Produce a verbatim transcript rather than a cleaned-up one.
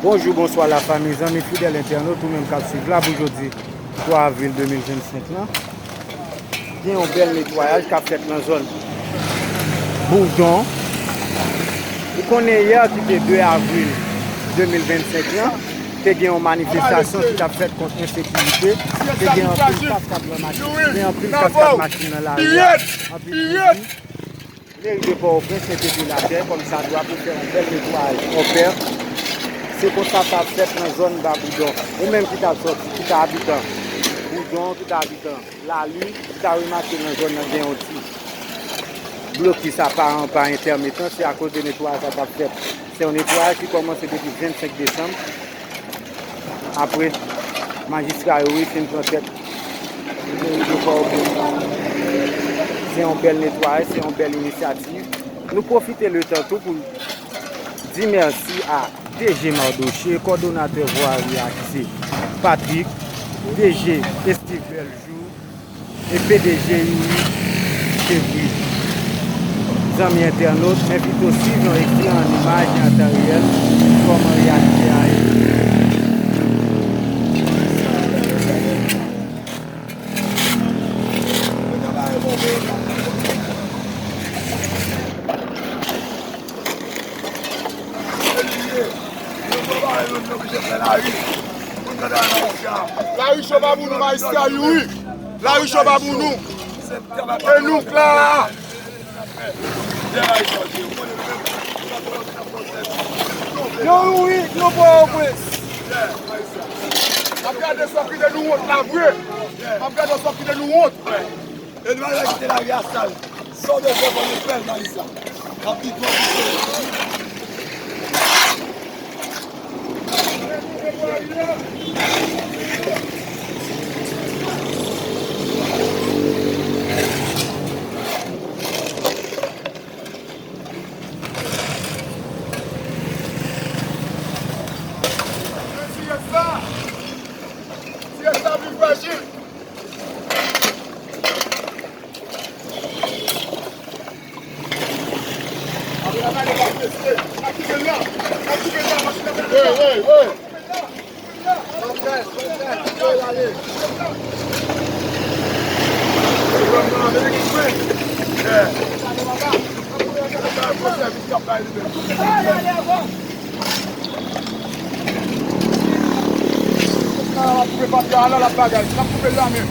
Bonjou, bonswa lafanmi, zanmi fidèl entènot, ou menm k ap swiv la pou jodi twa avril de mil vennsenk lan. Gen yon bèl netwayaj k ap fèt nan zòn Boudon. Ou konnen yè ki te de avril de mil vennsenk lan, te gen yon manifestasyon ki t ap fèt kont ensekirite, te gen anpil kaskad nan machin, gen anpil kaskad machin nan lari a, anpil Meri de Pòtoprens mete pye l atè kòmsadwa pou fè yon bèl netwayaj pwòpè. Se konsa sa ap fèt nan zòn Ba Boudon. Ou menm ki ta sòti, ki ta abitan Boudon, ki ta abitan Lali, ki ta remake nan zòn nan gen yon ti blokis apa pa entèmetan, se akoz de netwayaj sa k ap fèt. Se yon netwayaj ki kòmanse depi vennsenk desanm. Apre, majistra yo, wi, fin pran tèt meri de Pòtoprens. Se yon bèl netwayaj, se yon bèl inisyativ. Nou pwofite letan tou pou di mèsi a D G Mardoché, kòdonatè vwari a ki se Patrick, D G Steve Belljour, e P D G Youri Chevry. Zanmi entènot, envite w swiv yon ekstrè an imaj e an tan reyèl kòman reyalite a ye. Lari cho pa pou nou, majistra Youri. Lari cho pa pou nou. E nou k la. Yo, Youri, yo, Pòtoprens. M ap gade sa ki de nou wont la vre. M ap gade sa ki de nou wont. E nou pa dwe kite lari a sal. Sa w bezwen fò nou fè l, Marisa. N ap viv nan pwoblèm. Ti yès la, ti yès la vin frajil. N ap koupe papye a la, l ap bagay. N ap koupe l la menm.